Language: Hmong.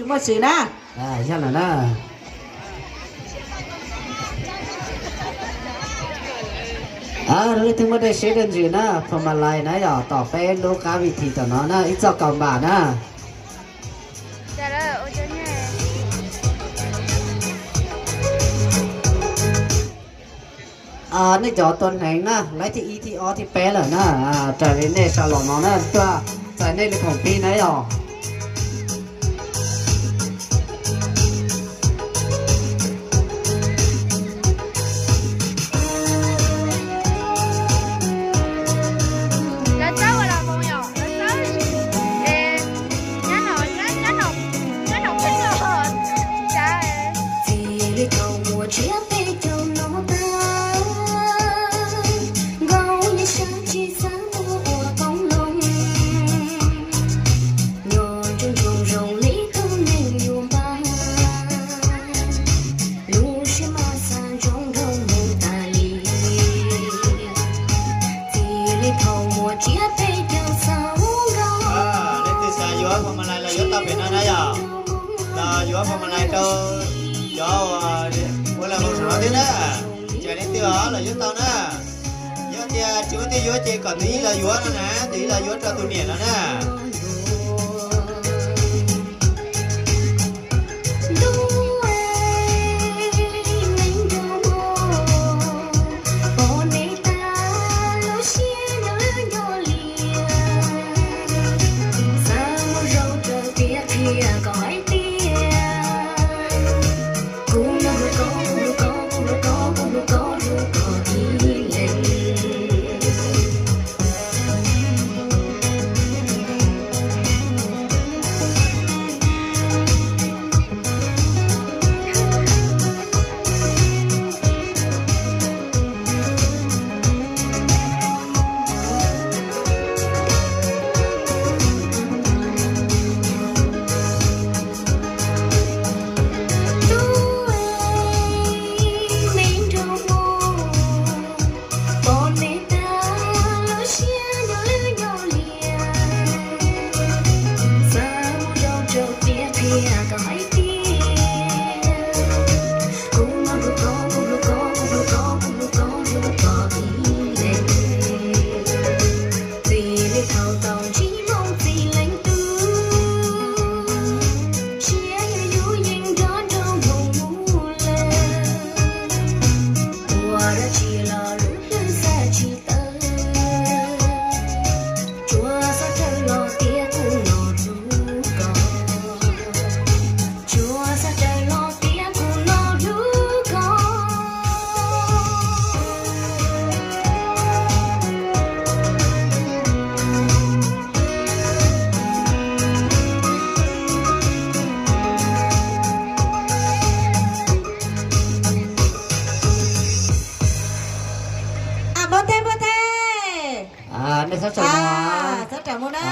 Muaj tsis na? Yog lawm na. Leej twg muaj dej siab dej ntsws na, phoo ma lais na yog tom peb lub qab vim thim tom no na, ib txoj kaum npam na. Nej cov tua hneev na, lawv thib ib thib ob thib peb lawm na, raws li nej sau los no na, tuaj txais nej li khoom pib na yog. Txij li thaum muaj tsiab peb caug no tag, Nkauj Yeej Seej tsis xav ua ua koob loo, nyob ntsoov ntsoov zoo li tus neeg yuav npaj, lub siab mas xav ntsoov nrog mus tas li. Txij li thaum muaj tsiab peb caug xav ua nkauj. Nej twg xav yuav phoo ma lais los yuav tau pem no na yog, los yuav phoo ma lais rau cov uas ua laj moo saum no thiab na. Tsis hais leej twg los yuav tau na. Yog tias tsis muaj twg yuav ces kom tus ib los yuav no na, tus ib los yuav rau tus niam no na. Txij li thaum tau ntsib Hmoob txiv leej tub, siab yuav yus yeej nrov nroo mus lawm. Ua dab tsi los lub hlwb xav tsis tawm, tsuas xav raws los tias kuv noj hlub koj, tsuas xav raws los tias kuv noj hlub koj. Npau tej npau tej. Nej txhob tsam mus na.